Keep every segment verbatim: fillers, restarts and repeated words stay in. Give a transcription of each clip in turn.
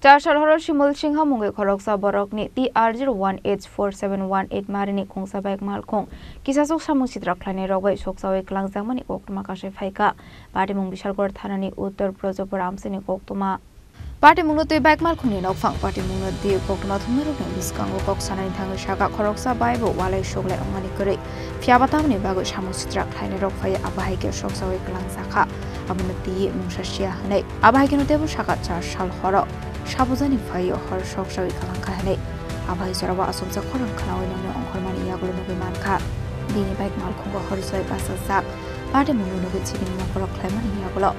Char sal horo Shimul Singha mungwi khoroksa borokni T R zero one H four seven one eight marini khungsa bike malkhung kisasuk samung sitra khlainai rok bai soksawi kwlangjakmani koktwma kasai phaikha. Patimung Bishalgarh thanani Uttar Prajapur amchaini koktwma. Patimungno twi bike malkhungni nokphang patimungno twi koktwma thumnairokni bwskango kok sanani thangwi sakha, khoroksa bai bo walai suklai wngmani kwrwi. Phiyaba tamoni bagwi samung sitra khlainairok phaiwi abo hai khe soksawi kwlangjakha. Abono twiwi mungsa siya hwnwi. Abo hai kheno teibo sakha char sal horo sabujani phaiwi hor soksawi kwlangkha hwnwi. Abo hai jorao achomsa khorang khwnaui nokni ongkhormani yagulo nugwi mankha. Bini bike malkhungo hor soi bachajak. Patimungno nugwi chibini mokol khlaimani yagulo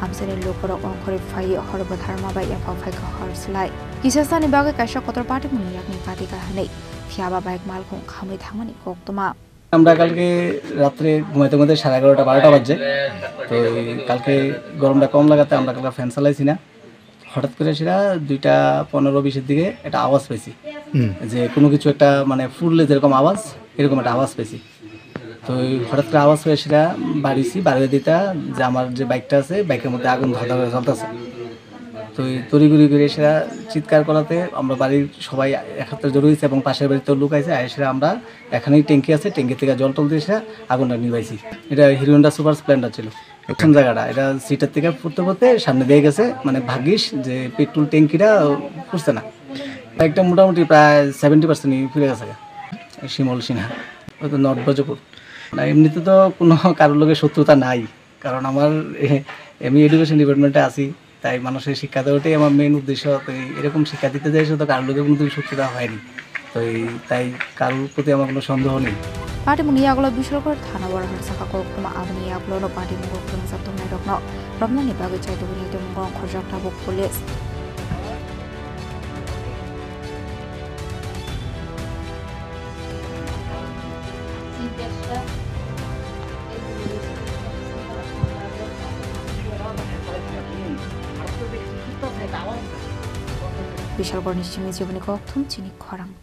amchaini lukurok ongkhorwi phaiwi hor bwtharma bai yaphang phaikha hor slai. Kisasani bagwi kaisa kotor patimungni yakni katika hwnwi. Phiyaba bike malkhung khamwi thangmani koktwma. আমরা কালকে রাত্রে ঘুমাইতে ঘুমাইতে সাড়ে এগারোটা বারোটা বাজে। তো এই কালকে গরমটা কম লাগাতে আমরা কালকে ফ্যান চালাইছি না। হঠাৎ করে সেটা দুইটা পনেরো বিশের দিকে একটা আওয়াজ পাইছি। হুম। যে কোনো কিছু একটা মানে ফুললে যেরকম আওয়াজ, এরকম একটা আওয়াজ পাইছি। তো এই হঠাৎ করে আওয়াজ পেয়ে সেটা বাড়িছি, বাড়িয়ে দিতা যে আমার যে বাইকটা আছে, বাইকের মধ্যে আগুন ধরা ধরা জ্বলতেছে। তো এই তড়িঘড়ি করে সেটা চিৎকার করাতে আমরা বাড়ির সবাই একত্রে জড়ো হয়েছে এবং পাশের বাড়িতেও লোক আছে। আর সেটা আমরা এখানেই ট্যাঙ্কি আছে, ট্যাঙ্কি থেকে জল টল দিয়ে সেটা আগুনটা নিভাইছি। এটা হিরো হন্ডা সুপার স্প্লেন্ডার ছিল। প্রথম জায়গাটা, এটা সিটের থেকে পড়তে পড়তে সামনে দিয়ে গেছে, মানে ভাগ্যিস যে পেট্রোল ট্যাঙ্কিটা পুড়ছে না। একটা মোটামুটি প্রায় সেভেন্টি পার্সেন্টই পুড়ে গেছে। শিমল সিনহা, ওই তো নর্থ ব্রজপুর। না, এমনিতে তো কোনো কারোর লগে শত্রুতা নাই, কারণ আমার এ-, আমি এডুকেশন ডিপার্টমেন্টে আছি, তাই মানুষের শিক্ষা দেওয়াটাই আমার মেইন উদ্দেশ্য। তো এই এরকম শিক্ষা দিতে যাই, শুধু কারোর লগে কোনোদিন শত্রুতা হয়নি। তো এই তাই কারোর প্রতি আমার কোনো সন্দেহ নেই। Patimungni yagulo Bishalgarh thana o hor sakha koktwma, aboni yagulo no patimung kwrwngjak tongnairokno romnani bagwi chaitugwi naitomung khorjak tabuk police. Bishalgarhni simi jiboni kokthum chini khorang.